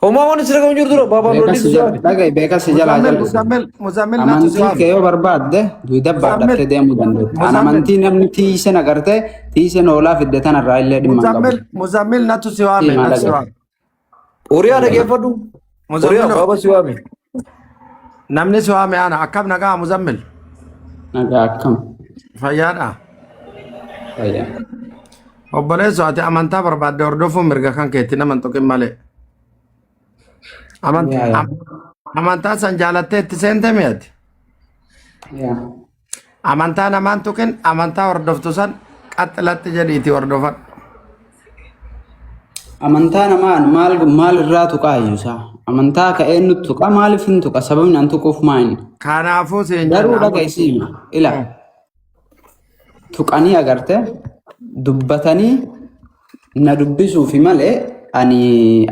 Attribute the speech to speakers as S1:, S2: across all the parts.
S1: Homaa waan isin dhagahu jiru dura baabaa
S2: Beeka
S1: biroo
S2: si
S1: dhiisu
S2: jala dhaga'i beeka si jalaa
S3: Muzammil
S2: jal'ise.
S3: Muzammil Muzammil natu si
S2: Amantii
S3: waame.
S2: kee yoo barbaadde dugda
S3: Muzammil
S2: baadhattee deemuu dandeetta. An
S3: Muzammil
S2: amantii namni tiisen agartee tiisen hoolaa fidde tanarraa illee dhimma hin qabu.
S3: Muzammil Muzammil natu si waame
S2: Himaa
S3: natu si
S2: dhaga'i.
S3: waame.
S1: Uriyaa dhageeffadhu. Uriyaa
S3: Muzammil
S1: baaba si waame.
S3: namni si waame ana akkam nagaa Muzammil
S2: Nagaa akkam.
S3: fayyaadha.
S2: Fayyaa.
S3: Obboleesso ati amantaa barbaadde hordofuun mirga kan keetti nama hin tuqin malee.
S2: Yaa yaa.
S3: Amantaa san jaalattee itti seente mi ati?
S2: Yaa.
S3: Amantaa namaan tuqin amantaa hordoftu san qaxxilatti jedhiiti hordofadhu.
S2: Amantaa namaa maal maal irraa tuqaa iyyuusaa? Amantaa ka'ee nu tuqa maaliif hin tuqa? Sababni an tuquuf maa inni?
S3: Kanaafuu siin
S2: Garuu
S3: jenna amma.
S2: dhaga'i siima. Ila tuqanii agarte dubbatanii na dubbisuufi malee ani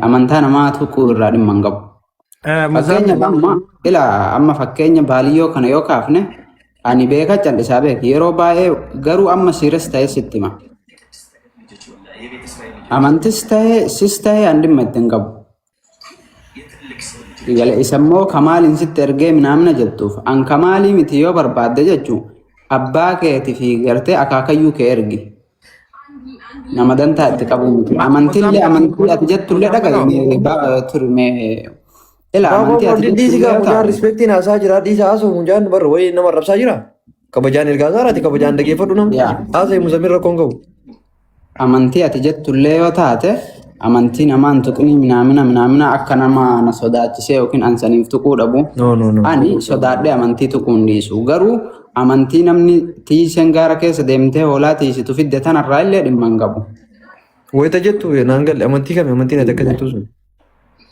S2: amantaa namaa tuquu irraa dhimma hin qabu. Fakkeenyaaf
S3: Muzammil
S2: amma ila amma fakkeenya baaliyyoo kana yoo kaafne ani beeka callisaa beeki yeroo baay'ee garuu amma siiras ta'e sitti hima. Amantis ta'e sis ta'e an dhimma itti hin qabu. Gala isa immoo kamaaliin sitti ergee minaamna jettuuf an kamaalii miti yoo barbaadde jechuun abbaa keetii fi gartee akaakayyuu kee ergi. Nama dantaa itti qabu miti. Amantiillee
S3: Muzammil
S2: amantii ati jettullee dhaga'i
S3: Muzammiloo
S2: mee turi mee ila
S1: Baabaa
S2: amantii
S1: biroo
S2: ati
S1: dhiisi
S2: jettullee
S1: gaa
S2: yoo
S1: mucaan
S2: taate
S1: rispeektiin haasaa jira dhiisa haasa'u mucaan barra wayii nama arrabsaa jira. Kabajaan ergaa saaraati kabajaan dhageeffadhu nama.
S2: yaa
S1: Haasa'e muzammil rakkoon qabu.
S2: Amantii ati jettullee yoo taate amantii namaan tuqnii minaamina minaamina akka nama na sodaachisee yookiin an saniif tuquu dhabu.
S1: No no no.
S2: Ani sodaadhee amantii tuquu hin dhiisu. Garuu amantii namni tiiseen gaara keessa deemtee hoolaa tiisitu fidde tanarraa illee dhimma hin qabu.
S1: Wayita jettu naan galle amantii kami amantiin ati akka jettu sun.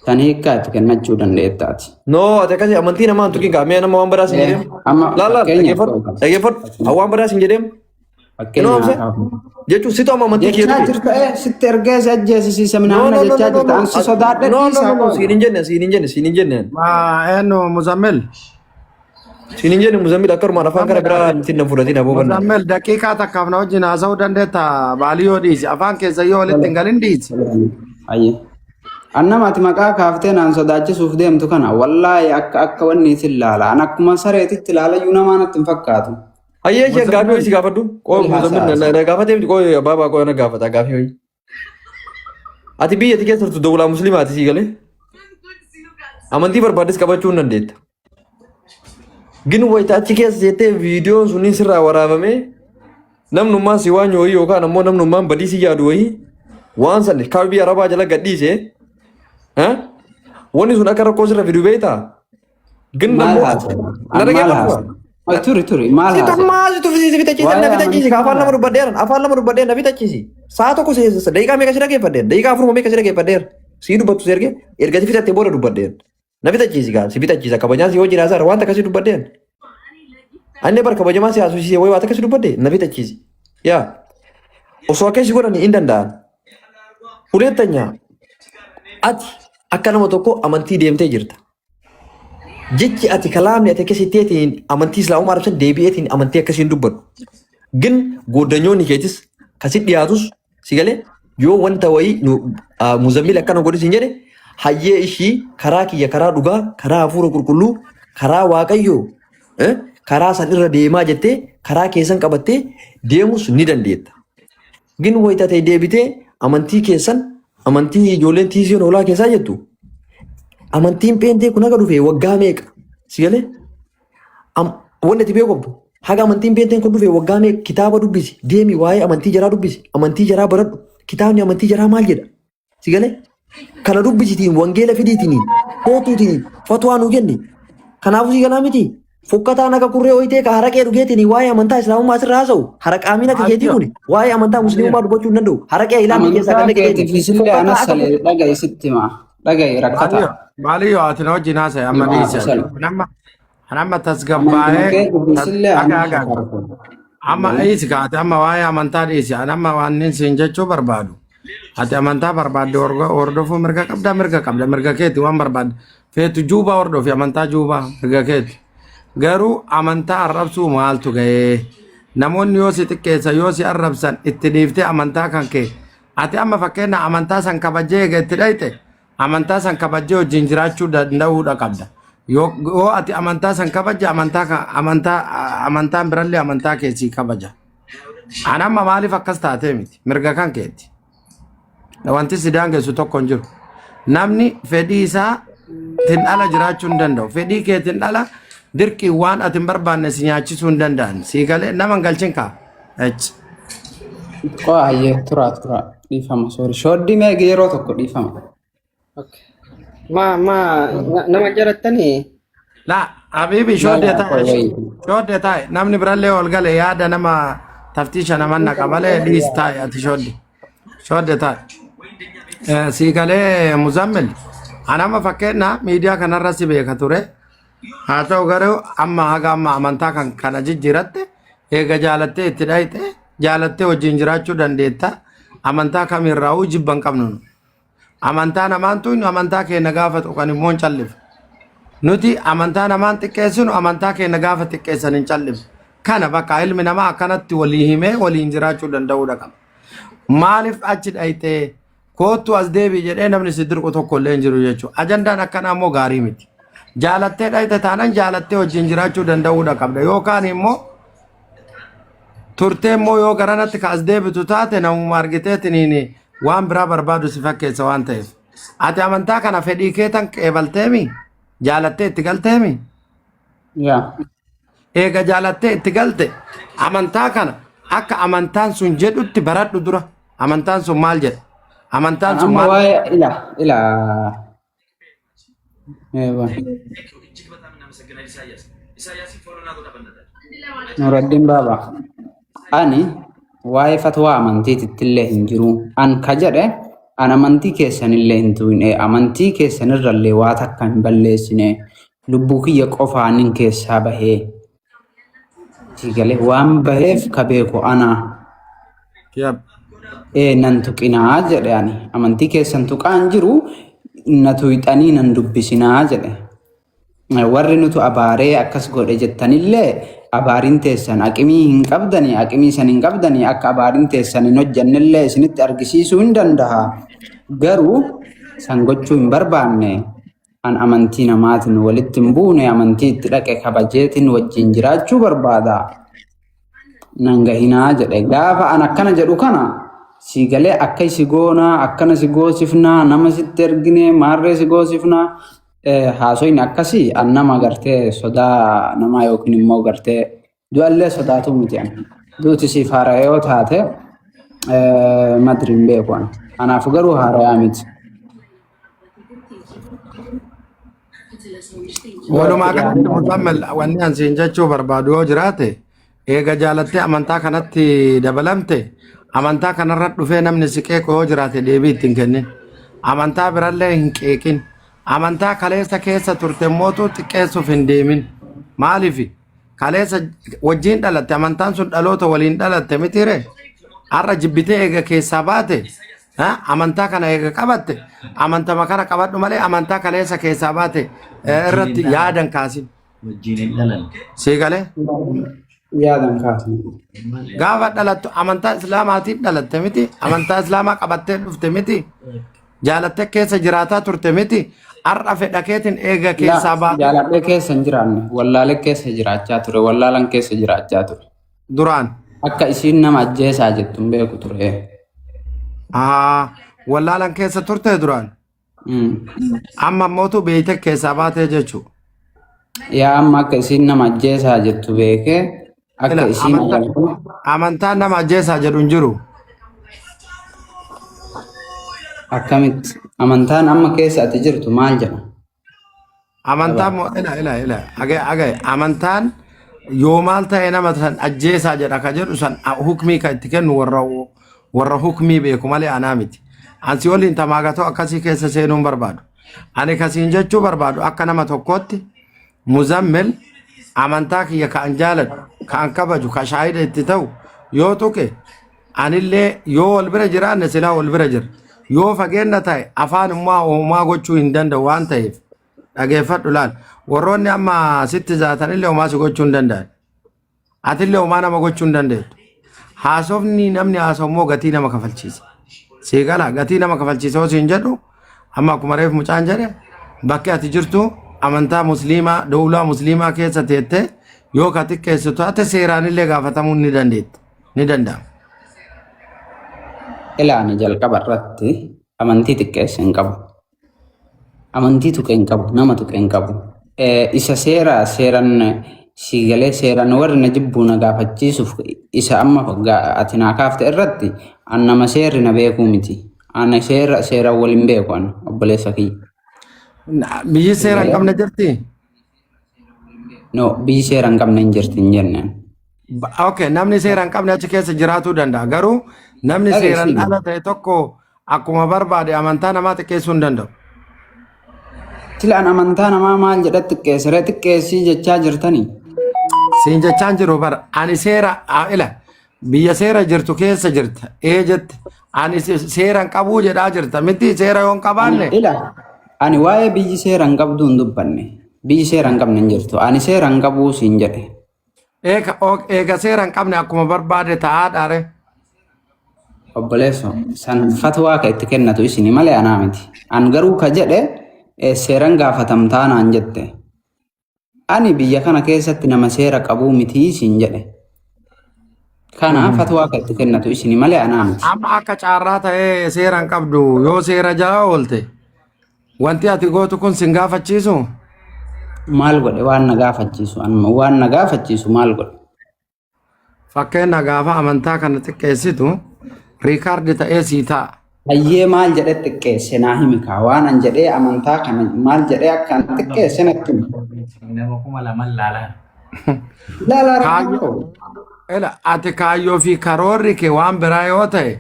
S2: Tan hiikkaa itti kennachuu dandeettaati.
S1: No ati akkasi amantii namaa hin tuqin kaamee nama waan badaa sin jedheem.
S2: Amma
S1: Laal laal
S2: fakkeenyaaf
S1: dhageeffadhu dhageeffadhu waan badaa sin jedheem.
S2: Fakkeenya
S1: Inoo amse
S2: haa kaafnu.
S1: jechuun situ amma amantii kee
S2: Jechaa
S1: tuqe.
S2: jirta sitti ergee si ajjeesisiisa
S1: No
S2: minaamina
S1: no no
S2: jechaa
S1: no no
S2: jirta.
S1: no
S2: An si sodaadhe
S1: no no
S2: dhiisaa
S1: no no
S2: qoy.
S1: siin hin jenne siin hin jenne siin hin jenne
S3: Eenyu Muzammil?
S1: siin hin jenne Muzammil akkanumaan afaan gara biraa ittiin nan fudhatiin aboo banna.
S3: Muzammil daqiiqaa takkaaf na wajjin haasa'uu dandeetta baalii yoo dhiisi afaan keessa yoo walitti hin galin dhiisi.
S2: Ayyee. Annama ati maqaa kaaftee naan sodaachisuuf deemtu kana wallaahi akka akka wanni isin laala. An akkuma sareetitti ilaalayyuu namaa natti hin fakkaatu.
S1: Hayyee ishee gaafii wayii si gaafadhu. Qoo
S2: Wal haasaa
S1: Muzammil na na gaafatee miti qoo baabaa qoo na gaafata gaafii wayii. Ati biyya ati keessa turtu dawlaa musliimaati sii galee. Amantii barbaaddes qabachuu hin dandeetta. Gin wayita achi keessa jettee viidiyoon sunniin sirraa waraabamee namnummaan si waan wayii yookaan ammoo namnummaan badii si yaadu wayii waan san kaaba biyya arabaa jala gadhiise wanni sun akka rakkoo sirra fidu beektaa? Gin
S2: Maal
S1: ammoo
S2: haasa'e?
S1: na
S2: An maal
S1: dhaggeeffadhu.
S2: haasa'e? Ay, Turi turi maal
S1: Situ
S2: haasa'e?
S1: maa situ si fitachiise
S2: Waa'ee
S1: na fitachiise
S2: amantii
S1: afaan
S2: maal
S1: lama dubbadheera afaan lama dubbadheera na fitachiisi sa'a tokko daqiiqaa meeqa si dhaggeeffadheera daqiiqaa afuruma meeqa si dhaggeeffadheera sii dubbattu si erge erga si fitattee booda dubbadheera na fitachiisi gaa si fitachiisa kabajaan si wajjin haasaara wanta akkasii dubbadheera anne bar kabajamaa si haasofsiisee wayi waan akkasii dubbadhe na fitachiisi yaa osoo akkasii godhani hin danda'an hulettanya ati akka nama tokko amantii deemtee jirta Jechi ati kalaamni ati akkasitteetiin amantii islaamummaa arabsan deebi'eetiin amantii akkasiin dubbadhu. Gin gooddanyoonni keetis kasi dhiyaatus si galee yoo wanta wayii nu muzammil akkana godhi siin jedhe hayyee ishii karaa kiyya karaa dhugaa karaa hafuura qulqulluu karaa waaqayyoo karaa san irra deemaa jettee karaa keessan qabattee deemus ni dandeetta. Gin wayita ta'e deebitee amantii keessan amantii ijoolleen tiisiyoon hoolaa keessaa jettu amantiin pheenxee kun haga dhufe waggaa meeqa si galee wanni ati beeku qabdu haga amantiin pheenxeen kun dhufe waggaa meeqa kitaaba dubbisi deemi waa'ee amantii jaraa dubbisi amantii jaraa baradhu kitaabni amantii jaraa maal jedha Si galee? Kana dubbisitiin wangeela fidiitiin kootuutiin fatwaa nu kenni. Kanaafuu si galaa miti. Fokkataan akka kurree hoyitee ka haraqee dhugeetiin waa'ee amantaa islaamummaa asirra haasa'u. Haraqaamiin akka keetii kun waa'ee amantaa musliimummaa dubbachuu hin danda'u. Haraqee ilaamii keessaa kan
S2: Amantaa
S1: naqe
S2: keetiif isillee
S1: fokkataa
S2: anas
S1: akka
S2: salee dhaga'i sitti hima. Dhaga'i rakkataa.
S3: Maaliyyoo ati na wajjin haasa'e amma
S2: Himaa
S3: dhiisi.
S2: sal.
S3: Nama nama
S2: Amantuma
S3: tasgabbaa'ee
S2: keetiif isillee
S3: dhagaa
S2: anas
S3: dhagaa.
S2: safarku.
S3: Amma dhiisi kaate amma waa'ee amantaa dhiisi. Ani amma waan inni siin jechuu barbaadu. Ati amantaa barbaadde hordofuu mirga qabda mirga qabda mirga keeti waan barbaadde. Feetu juubaa hordofi amantaa juubaa mirga keeti. Garuu amantaa arrabsuu maaltu ga'ee? Namoonni yoo si xiqqeessan yoo si arrabsan itti dhiiftee amantaa kan kee. Ati amma fakkeenya amantaa san kabajjee eega itti dhayxe. Amantaa san kabajjee wajjin jiraachuu danda'uudha qabda. Yoo ati amantaa san kabajje amantaa ka- amantaa amantaan birallee amantaa kee sii kabaja. An amma maaliif akkas taatee miti mirga kan keeti. Wanti si daangessu tokko hin jiru. Namni fedhii isaa tin ala jiraachuu hin danda'u. Fedhii keetiin ala dirqii waan ati hin barbaanne si nyaachisuu hin danda'an. Sii galee nama hin galchin kaa. Ech.
S2: Qo'a hayyee turaa turaa dhiifama soori. Shooddii meeqa yeroo tokko dhiifama.
S4: Okay. Ma ma nama jalattanii
S3: La habibi
S2: Laa
S3: shoodde
S2: laa
S3: taa'e
S2: qoy wayii.
S3: shoodde taa'e namni birallee ol gale yaada nama taftiisha naman naqa malee dhiis taa'e ati shoodde shoodde taa'e. Sii galee muzammil anama fakkeenya miidiyaa kanarra si beeka ture haa ta'u garuu amma haga amma amantaa kan kana jijjiiratte eega jaalattee itti dhayxe jaalattee wajjin jiraachuu dandeetta amantaa kamirraa'uu jibba hin qabnu nu. Amantaa namaan tuqnu amantaa keenya gaafa tuqan immoo hin callifnu. Nuti amantaa namaan xiqqeessinu amantaa keenya gaafa xiqqeessan hin callifnu. Kana bakka ilmi namaa akkanatti walii himee waliin jiraachuu danda'uudha qaba. Maaliif achi dhayxee koottu as deebi'i jedhee namni si dirqu tokko illee hin jiru jechuudha. Ajandaan akkanaa immoo gaarii miti. Jaalattee dhayxe taanaan jaalattee wajjin jiraachuu danda'uudha qabda. Yookaan immoo turtee immoo yoo garanatti ka as deebitu taate namuma argiteetiniin waan biraa barbaadu si fakkeessa waan ta'eef. Ati amantaa kana fedhii keetan qeebalteemi? Jaalattee itti galteemi?
S2: Yaa.
S3: Eega jaalattee itti galte amantaa kana akka amantaan sun jedhutti baradhu dura. Amantaan sun maal jedha? Amantaan sun
S2: Amma
S3: maal?
S2: waa'ee ila ila. Eewa. Nuraddiin Baaba. Ani waa'ee fatwaa amantiitittillee hin jiru. An ka jedhe an amantii keessanillee hin tuqne amantii keessanirrallee waa takka hin balleessine lubbuu kiyya qofaanin keessaa bahee. Sii galee waan baheef ka beeku ana.
S3: Yep.
S2: Ee nan tuqinaa jedhe ani amantii keessan tuqaan jiru na tuyxanii nan dubbisinaa jedhe. Warri nutu abaaree akkas godhe jettanillee abaariin teessan aqimii hin qabdanii aqimii san hin qabdanii akka abaariin teessan hin hojjannellee isinitti argisiisuu hin danda'a. Garuu san gochuu hin barbaanne an amantii namaatiin walitti hin buune amantii itti dhaqe kabajeetiin wajjin jiraachuu barbaada. Nan gahinaa jedhe gaafa an akkana jedhu kana si galee akka si goonaa akkana si goosifnaa nama sitti ergine maarree si goosifnaa haasoyni akkasii an nama gartee sodaa namaa yookiin immoo gartee du'allee sodaatu miti an duuti siif haaraya yoo taate madri hin beeku an anaaf garuu haarayaa miti.
S3: Walumaa galatti Muzammil wanni an siin jechuu barbaadu yoo jiraate eega jaalattee amantaa kanatti dabalamte amantaa kanarra dhufee namni si qeequ yoo jiraate deebii itti hin kennin. Amantaa birallee hin qeeqin. Amantaa kaleessa keessa turte mootu xiqqeessuuf hin deemin. Maaliif kaleessa wajjin dhalatte amantaan sun dhaloota waliin dhalatte mitiire har'a jibbitee eega keessaa baate ha? Amantaa kana eega qabatte amantama kana qabadhu malee amantaa kaleessa keessaa baate irratti yaadan kaasin.
S5: Wajjin hin dhalanne.
S3: Sii galee?
S2: Yaadan kaasne.
S3: Gaafa dhalattu amantaa islaamaatiin dhalatte miti amantaa islaamaa qabattee dhufte miti jaalattee keessa jiraataa turte miti har'a fedha keetiin eega keessaa baate
S2: Jaaladhee keessa hin jiraanne wallaalee keessa jiraachaa ture wallaalan keessa jiraachaa ture.
S3: Duraan.
S2: Akka isiin nama ajjeesaa jettu hin beeku ture.
S3: Haa wallaalan keessa turte duraan. Amma ammootu beeyte keessaa baatee jechuudha.
S2: Yaa amma akka isiin nama ajjeesaa jettu beekee akka
S3: Ila
S2: isiin agartu.
S3: Amantaan nama ajjeesaa jedhu hin jiru.
S2: Akkamitti amantaan amma keessa ati jirtu maal jedha?
S3: Amantaan moo ila ila ila agay agay amantaan yoo maal ta'e nama san ajjeesaa jedha ka jedhu san hukmii ka itti kennu warra warra hukmii beeku malee anaa miti. Ansi waliin tamaagatoo akkasii keessa seenuu hin barbaadu. Ani kasiin jechuu barbaadu akka nama tokkootti Muzammil amantaa kiyya ka an jaaladhu ka an kabaju ka shaahida itti ta'u yoo tuqe anillee yoo wal bira jiraanne silaa wal bira jira. Yoo fageenna ta'e afaan immoo homaa gochuu hin danda'u waan ta'eef dhageeffadhu laal. Warroonni amma sitti zaatanillee homaa si gochuu hin danda'an. Atillee homaa nama gochuu hin dandeettu. Haasofni namni haasa'u immoo gatii nama kafalchiisa. Sii gala gatii nama kafalchiisa yoo siin jedhu Amma akkuma reef mucaan jedhe bakki ati jirtu amantaa musliimaa dowlaa musliimaa keessa teettee yoo ka xiqqeessitu taate seeraanillee gaafatamuu ni dandeetta. Ni danda'ama.
S2: Ilaani jalqaba irratti amantii xiqqeesse hin qabu. Amantii tuqe hin qabu, nama tuqe hin qabu. Isa seera seeran si galee seeran warri na jibbuu na gaafachiisuuf isa amma ati naa kaafte irratti an nama seerri na beekuu miti. Ana seera seeraan wal hin beeku an obboleessa kiyya.
S3: Biyyi seera hin qabne jirti?
S2: No, biyyi seera hin qabne hin jirti hin jenneen.
S3: Okay, namni seera hin qabne achi keessa jiraatuu danda'a. Garuu namni seeraan
S2: Dhageessii.
S3: ala ta'e tokko akkuma barbaade amantaa namaa xiqqeessuu hin danda'u.
S2: Sila an amantaa namaa maal jedha xiqqeessire xiqqeessii jechaa jirtanii?
S3: Siin jechaan jiru bara ani seera ila biyya seera jirtu keessa jirta ee jette ani seera hin qabuu jedhaa jirta miti seera yoo hin
S2: Ani
S3: qabaanne
S2: ila ani waa'ee biyyi seera hin qabdu hin dubbanne. Biyyi seera hin qabne hin jirtu. Ani seera hin qabuu siin jedhe.
S3: Eega eega seera hin qabne akkuma barbaade ta'aa dhaare.
S2: Obboleesso san fatwaa ka itti kennatu isini malee anaa miti. An garuu ka jedhe seeran gaafatamtaa naan jette. Ani biyya kana keessatti nama seera qabuu mitii siin jedhe. Kana fatwaa ka itti kennatu isini malee anaa miti.
S3: Amma akka caarraa ta'ee seera hin qabdu yoo seera jala oolte wanti ati gootu kun sin gaafachiisu.
S2: Maal godhe waan na gaafachiisu waan na gaafachiisu maal godhe?
S3: Fakkeenya gaafa amantaa kana xiqqeessitu riikaardi ta'ee sii ta'a.
S2: Hayyee maal jedhee xiqqeesse naa himi kaa waan an jedhee amantaa kana maal jedhee akka an xiqqeesse natti himi.
S5: Nama 2000 laalaa.
S2: Ilaalaa rakkoon
S3: Kaayyoo
S2: qabu.
S3: ela ati kaayyoo fi karoorri kee waan biraa yoo ta'e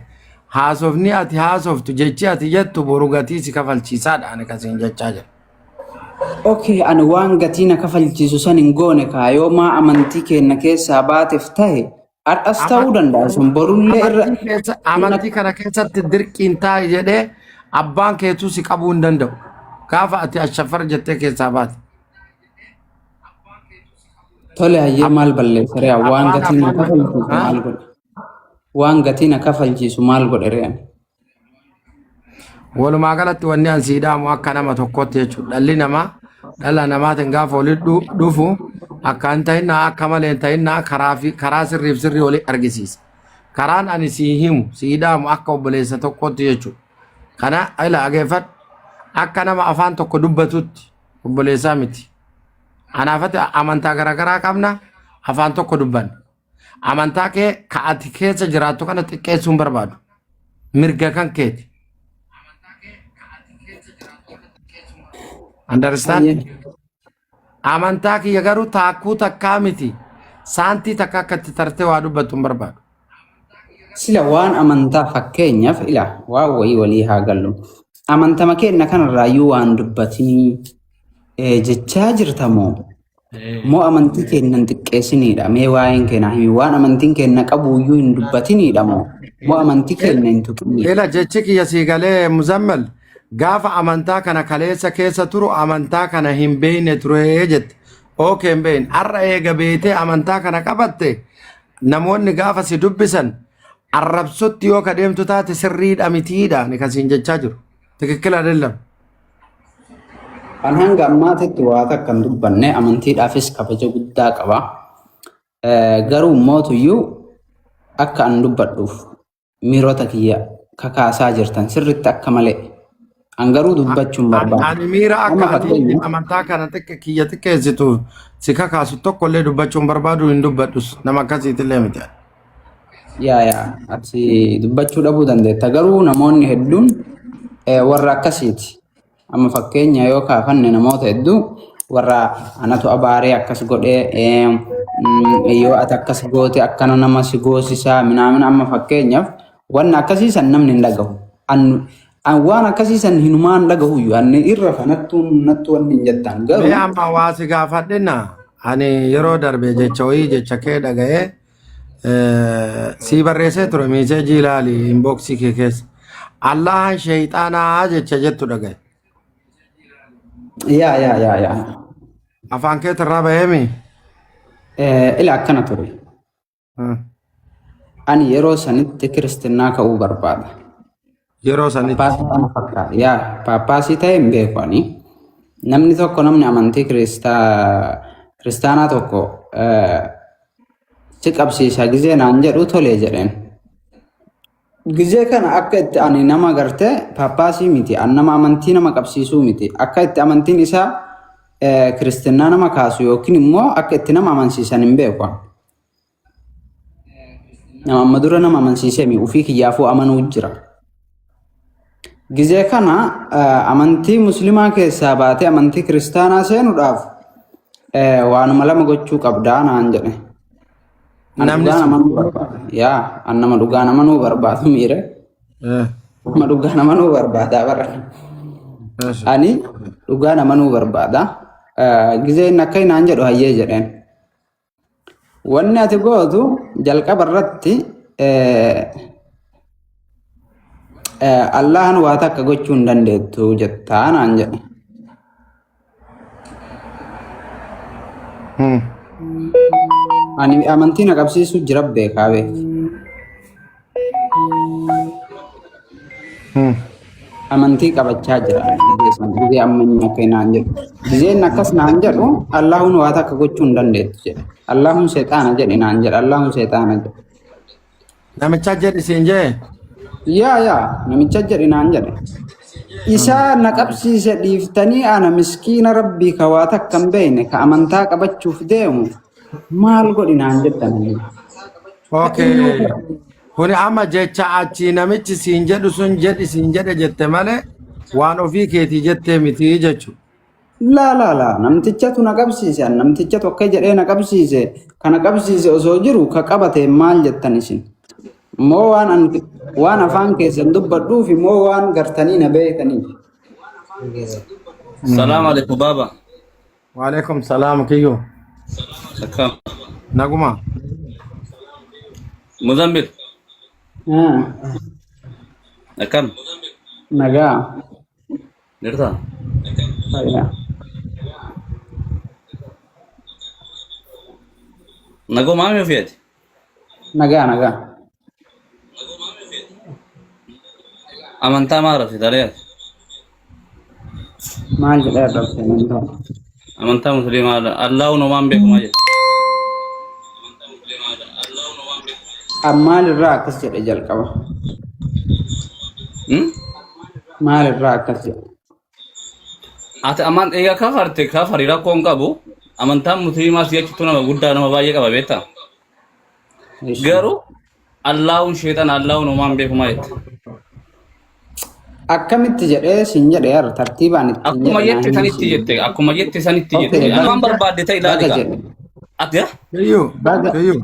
S3: haasofni ati haasoftu jechi ati jettu boru gatii si kafalchiisaadha ani kasiin jechaa jira.
S2: Okay, ani waan gatii na kafalchiisu san hin goone kaa yoo maa amantii keenna keessaa baateef tahe har'as ta'uu danda'a sun borullee irra
S3: Amantii keessa amantii kana keessatti dirqiin taa'i jedhee abbaan keetuu si qabuu hin danda'u. Gaafa ati ashaffar jettee keessaa baate.
S2: Tole hayyee maal balleessa ree waan
S3: Abbaan
S2: gatii na
S3: abbaan
S2: kafalchiisu maal godhe waan gatii na kafalchiisu maal godhe ree ani.
S3: Walumaa galatti wanni an sii dhaamu akka nama tokkotti jechuudha. Dhalli namaa dhala namaatiin gaafa walitti dhufu akka hin ta'innaa akka malee hin ta'innaa karaa fi karaa sirriif sirrii walii argisiisa. Karaan ani sii himu sii dhaamu akka obboleessa tokkotti jechuudha. Kana ila ageeffadhu akka nama afaan tokko dubbatutti obboleessaa miti. Anaafati amantaa garaagaraa qabna afaan tokko dubbanna. Amantaa kee ka ati keessa jiraattu kana xiqqeessuu hin barbaadu. Mirga kan keeti. Understand?
S2: Hayyee.
S3: Amantaa kiyya garuu taakkuu takkaa miti. Saantii takka akka itti tartee waa dubbattu hin barbaadu.
S2: Sila waan amantaa fakkeenyaaf ila waan wayii walii haa gallu. Amantama keenna kanarraayyuu waan dubbatinii jechaa jirta moo? Moo amantii keenna hin xiqqeessiniidha? Mee waa'een keenna himi. Waan amantiin keenna qabuuyyuu hin dubbatiniidha moo? Moo amantii keenna hin tuqiniidha?
S3: Ila jechi kiyya sii galee Muzammal gaafa amantaa kana kaleessa keessa turu amantaa kana hin beekne ture jette. Okay hin beekne. Har'a eega beektee amantaa kana qabatte namoonni gaafa si dubbisan arrabsotti yoo ka deemtu taate sirriidha mitiidha ni kan siin jechaa jiru. Tikikkila adeellam.
S2: An hanga ammaatitti waa takka hin dubbanne amantiidhaafis kabaja guddaa qaba. Garuu mootuyyuu akka an dubbadhuuf miirota kiyya kakaasaa jirtan sirritti akka malee. An garuu dubbachuun barbaada.
S3: Ani miira
S2: Amma
S3: akka ati
S2: fakkeenyaaf
S3: amantaa kana xiqqe kiyya xiqqeessitu si kakaasu tokko illee dubbachuun barbaadu hin dubbadhus nama akkasiitillee miti.
S2: Yaa yaa ati dubbachuu dhabuu dandeetta garuu namoonni hedduun warra akkasiiti. Amma fakkeenya yoo kaafanne namoota hedduu warra anatu abaaree akkas godhee yoo ati akkas goote akkana nama si goosisaa minaamin amma fakkeenyaaf wanna akkasii san namni hin dhagahu. An waan akkasii san hinumaan dhagahu anni irra fanattuun nattu wanni hin jettan
S3: Mee
S2: garuu
S3: amma waa si gaafadhina ani yeroo darbe jecha wayii jecha kee dhaga'ee sii barreessee ture meeseejii ilaali inboksii kee keessa. Allahan sheeyxaanaa jecha jettu dhaga'e.
S2: Yaa yaa yaa yaa.
S3: Afaan keetirraa baheemi.
S2: Ila akkana ture. Ani yeroo sanitti kiristinnaa ka'uu barbaada.
S3: Yeroo sanitti.
S2: Paappaasii kana fakkaata. Yaa paappaasii ta'e hin beeku ani. Namni tokko namni amantii kiristaanaa tokko si qabsiisa gizee naan jedhu tolee jedheen. Gizee kana akka itti ani nama gartee paappaasii miti, an nama amantii nama qabsiisuu miti. Akka itti amantiin isaa kiristinnaa nama kaasu yookiin immoo akka itti nama amansiisan hin beeku. Nama amma dura nama amansiisee mi ofii kiyyaafuu amanuu jira. Gizee kana amantii musliimaa keessaa baatee amantii kiristaanaa seenuudhaaf waanuma lama gochuu qabdaa naan jedhe. An
S3: Namni
S2: dhugaan
S3: sun.
S2: amanuu barbaada. Yaa an nama dhugaan amanuu barbaadu miire. Nama dhugaan amanuu barbaada bara. Ani dhugaan amanuu barbaada. Gizee inni akka naan jedhu hayyee jedheen. Wanni ati gootu jalqaba irratti Allahan waa takka gochuu hin dandeettu jettaa naan jedhe. Ani amantii na qabsiisu jira beekaa beeki. Amantii qabachaa jira gizee sana gizee amma inni akka naan jedhu. Gizee inni akkas naan jedhu Allahuun waa takka gochuu hin dandeettu jedhe. Allahuun seexaana jedhe naan jedhe. Allahuun seexaana jedhe.
S3: Namicha jedhi siin jee.
S2: Yaa yaa namicha jedhe naan jedhe. Isaa na qabsiise dhiiftanii ana miskiina rabbii ka waa takka hin beekne ka amantaa qabachuuf deemu maal godhi naan jettan.
S3: Okay. Kuni amma jecha achii namichi siin jedhu sun jedhi siin jedhe jette malee waan ofii keetii jettee miti jechuudha.
S2: Laa laa laa namtichatu na qabsiise an namtichatu akka jedhee na qabsiise kana qabsiise osoo jiru ka qabate maal jettan isin moo waan an waan afaan keessan dubbadhuufi moo waan gartanii na beektaniif.
S6: Salaam alaikum baba.
S3: Waalaikum salaam kiyyoo.
S6: Akkam.
S3: Naguma.
S6: Muzammil. Akkam.
S2: Nagaa.
S6: Jirta?
S2: Fayyaa.
S6: Nagumaa mi ofii ati?
S2: Nagaa nagaa.
S6: Amantaa maal rabsita ree ati?
S2: Maal jedhee arrabse amantaa?
S6: Amantaa musliimaa Allahu homaan beeku maal jedhe?
S2: Maalirraa akkas jedhe jalqaba?
S6: Hmm?
S2: Maalirraa akkas jedhe?
S6: Ati aman egaa kafarte kafari rakkoo hin qabu. Amantaan musliimaa si'achitu nama guddaa nama baay'ee qaba beektaa?
S2: Ishi.
S6: Garuu Allaahun sheexana Allaahun homaan beeku maal jette?
S2: Akkamitti jedhee siin jedhe har'a tartiibaan ittiin
S6: Akkuma
S2: jedhe
S6: jette
S2: naan
S6: sanitti
S2: siin.
S6: jette akkuma jette sanitti
S2: Okay,
S6: jette. Ani
S2: baga
S6: waan barbaadde ta'e ilaali
S2: baga
S6: kaa.
S2: jedhe.
S6: Ati haa?
S3: Kiyyoo.
S2: Baga
S3: Kiyyoo.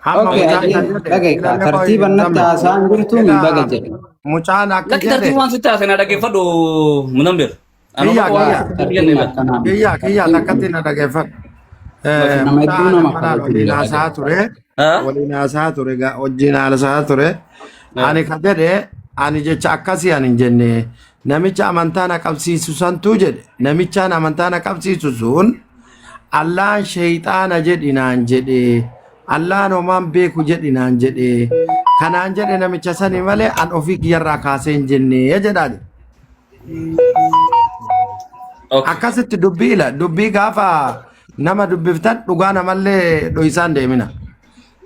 S3: Hamma
S2: Okay,
S3: mucaan
S2: ayyee
S3: kan jedhe
S2: dhaga'i kaa
S3: ilaalee qoy
S2: tartiibaan natti
S3: zamme.
S2: haasa'an jirtuu mi
S3: Ila
S2: baga jedhe.
S3: mucaan akka
S6: Lakki
S3: jedhe
S6: tartiibaan sitti haasa'e na dhaggeeffadhu Muzammil. Ani
S3: kiyyaa
S6: waan
S3: kiyyaa
S6: sitti hin jenne
S2: Tartiibni
S6: bara.
S2: akkanaa miti.
S3: kiyyaa kiyyaa
S2: Tartiibni
S3: takkatti na dhaggeeffadhu.
S2: nama
S3: Mucaa
S2: hedduu nama
S3: nama
S2: kabaju
S3: waliin
S2: jira.
S3: haasa'aa ture.
S6: Haa?
S3: Waliin haasa'aa ture wajjin haasa'aa ture. Ani ka jedhe ani jecha akkasii ani hin jenne namicha amantaa na qabsiisu santuu jedhe namichaan amantaa na qabsiisu sun Allaan sheeyxaana jedhi naan jedhe Allaan homaan beeku jedhi naan jedhe kanaan jedhe namicha sani malee an ofii kiyyarraa kaasee hin jenne jedhaa jedhe.
S6: Okay.
S3: Akkasitti dubbii ila dubbii gaafa nama dubbiftan dhugaa namallee dhoysaan deemina.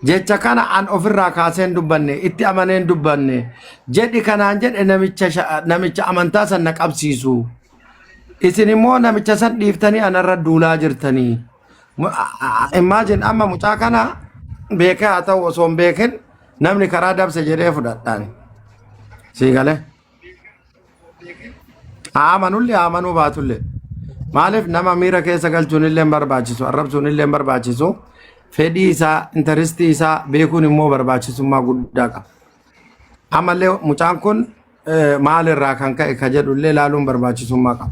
S3: Jecha kana an ofirraa kaaseen dubbanne itti amaneen dubbanne jedhi kanaan jedhe namicha namicha amantaa san na qabsiisu. Isin immoo namicha san dhiiftanii anarra duulaa jirtanii. Imagine amma mucaa kana beekee haa ta'u osoo hin beekin namni karaa dabse jedhee fudhadhaan. Sii galee. Haa amanullee haa amanuu baatullee. Maaliif nama miira keessa galchuun illee hin barbaachisu arrabsuun illee hin barbaachisu. Fedhii isaa intarestii isaa beekuun immoo barbaachisummaa guddaa qaba. Ammallee mucaan kun maalirraa kan ka'e ka jedhu illee ilaaluun barbaachisummaa qaba.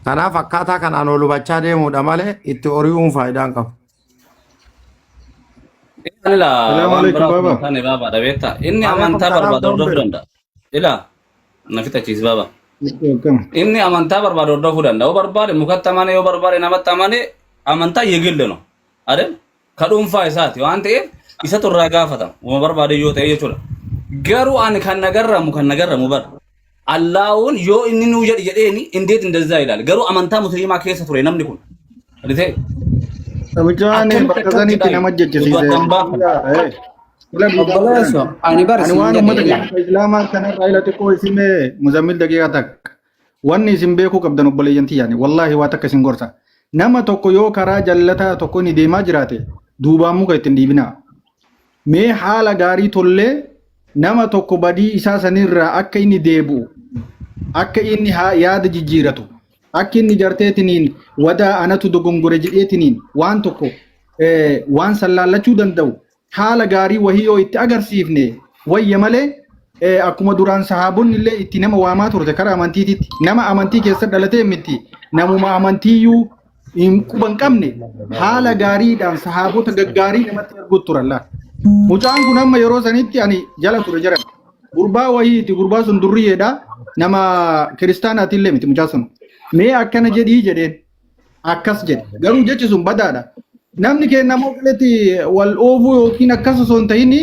S3: Kanaaf akkaataa kanaan ol hubachaa deemuudha malee itti hori'uun faayidaa hin qabu.
S6: Ila
S7: Salaamu
S6: waan
S7: alaikum
S6: biraa osoo
S7: baba.
S6: hin taane baaba dha beektaa. Inni
S3: Alaikum
S6: amantaa
S3: salaam
S6: barbaadu hordofuu
S3: Dombir.
S6: danda'a. Ila na fixachiisi baaba.
S7: Akkam.
S6: Inni amantaa barbaadu hordofuu danda'a. Yoo barbaade mukatti amane yoo barbaade namatti amane amantaa yegille no. Adel ka dhuunfaa isaati waan ta'eef isatu irraa gaafatama. Uma barbaade yoo ta'e jechuudha. Garuu ani kan na garramu kan na garramu bara. Allaahun yoo inni nuu jedhi jedheeni indeet indazaa ilaali. Garuu amantaa musliimaa keessa ture namni kun. Argitee?
S7: Mucaan
S6: Akkamitti
S7: bakka
S6: akkas
S7: sanitti
S6: jedhaa
S7: nama
S6: osoo
S7: jechisiise.
S6: addan baafne.
S7: Ila duudaa
S2: Obboleesso
S7: godhan.
S2: ani bar
S7: Ani
S2: siin
S7: waan
S2: jedhe
S7: uummata
S2: ila.
S7: keenya Islaamaa kanarraa ila xiqqoo isin muzammil daqiiqaa takka. Wanni isin beekuu qabdan obboleeyyan tiyyaani. Wallaahi waa takka isin gorsa. Nama tokko yoo karaa jallataa tokko inni deemaa jiraate duubaan muka ittiin dhiibinaa. Mee haala gaarii tollee nama tokko badii isaa sanirraa akka inni deebi'u, akka inni yaada jijjiiratu, akka inni garteetiniin wadaa anatu dogongore jedheetiniin waan tokko waan sallaallachuu danda'u haala gaarii wahii yoo itti agarsiifne wayya malee akkuma duraan sahaabonni illee itti nama waamaa turte karaa amantiititti nama amantii keessa dhalatee miti namuma amantiiyyuu hin quba hin qabne haala gaariidhaan sahaabota gaggaarii namatti arguu turan laa. Mucaan kun amma yeroo sanitti ani jala ture jedhan. Gurbaa wayiiti gurbaa sun durriyeedha nama kiristaanaati illee miti mucaa sun. Mee akkana jedhii jedheen akkas jedhe garuu jechi sun badaadha. Namni keenya immoo qiletti wal oofuu yookiin akkas osoo hin ta'in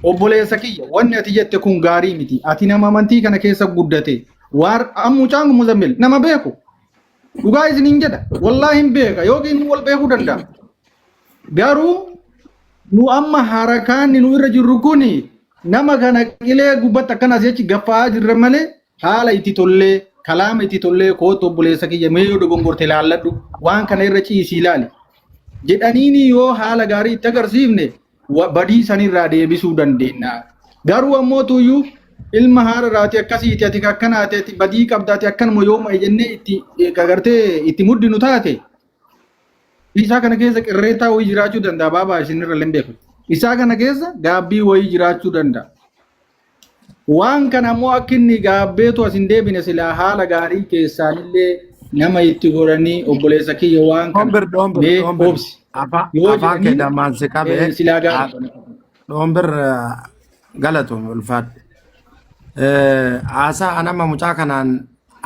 S7: obboleessa kiyya wanni ati jette kun gaarii miti. Ati nama amantii kana keessa guddate. Waar amma mucaan kun Muzammil nama beeku. Dhugaa isiniin jedha. Wallaahi hin beeka yookiin wal beekuu danda'a. Garuu nu amma harakaanni nu irra jirru kun nama kana qilee gubbatti akkana si'achi gaffa'aa jirra malee haala itti tollee kalaama itti tollee kootu obboleessa kiyya mee yoo dogongorte laalladhu waan kana irra ciisii ilaali jedhaniini yoo haala gaarii itti agarsiifne badii sanirraa deebisuu dandeenya. Garuu ammoo tuyyuu ilma haararaati akkasiiti ati akkanaati ati badii qabdaati akkanuma yooma jennee itti agartee itti muddinu taate isaa kana keessa qirreetaa wayii jiraachuu danda'a baabaa isinirra illee beeku. Isaa kana keessa gaabbii wayii jiraachuu danda'a. Waan kana ammoo akka inni gaabbeetu as hin deebine silaa haala gaarii keessaanillee nama itti godhanii obboleessa kiyya waan kana
S3: Dhombir dhombir
S7: mee
S3: dhombir
S7: obsi yoo
S3: afaan kee
S7: jedhanii
S3: dammaan si qabe
S7: silaa gaarii.
S3: dhombir galatoom ulfaadhu. Haasaa anama mucaa kanaan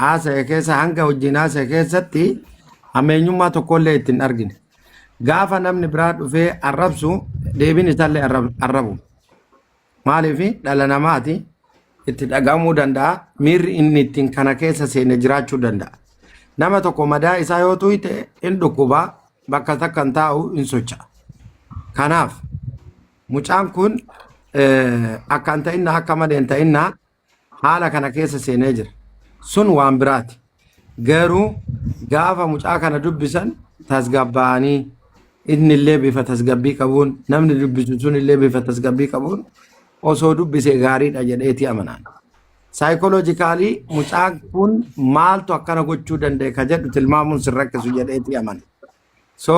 S3: haasa'e keessa hanga wajjin haasa'e keessatti hammeenyummaa tokkollee ittiin argine. Gaafa namni biraa dhufee arrabsu deebiin isaallee arrabu. Maaliif dhala namaati itti dhaga'amuu danda'a miirri inni ittiin kana keessa seene jiraachuu danda'a. Nama tokko madaa isaa yoo tuyte hin dhukkuba bakka takka hin taa'u hin socha'a. Kanaaf mucaan kun akka hin ta'innaa akka malee hin ta'innaa haala kana keessa seenee jira. Sun waan biraati. Garuu gaafa mucaa kana dubbisan tasgabbaa'anii inni illee bifa tasgabbii qabuun namni dubbisu sun illee bifa tasgabbii qabuun osoo dubbisee gaariidha jedheeti amanaan. Psychologically mucaan kun maaltu akkana gochuu danda'e ka jedhu tilmaamuun sin rakkisu jedheeti amana. So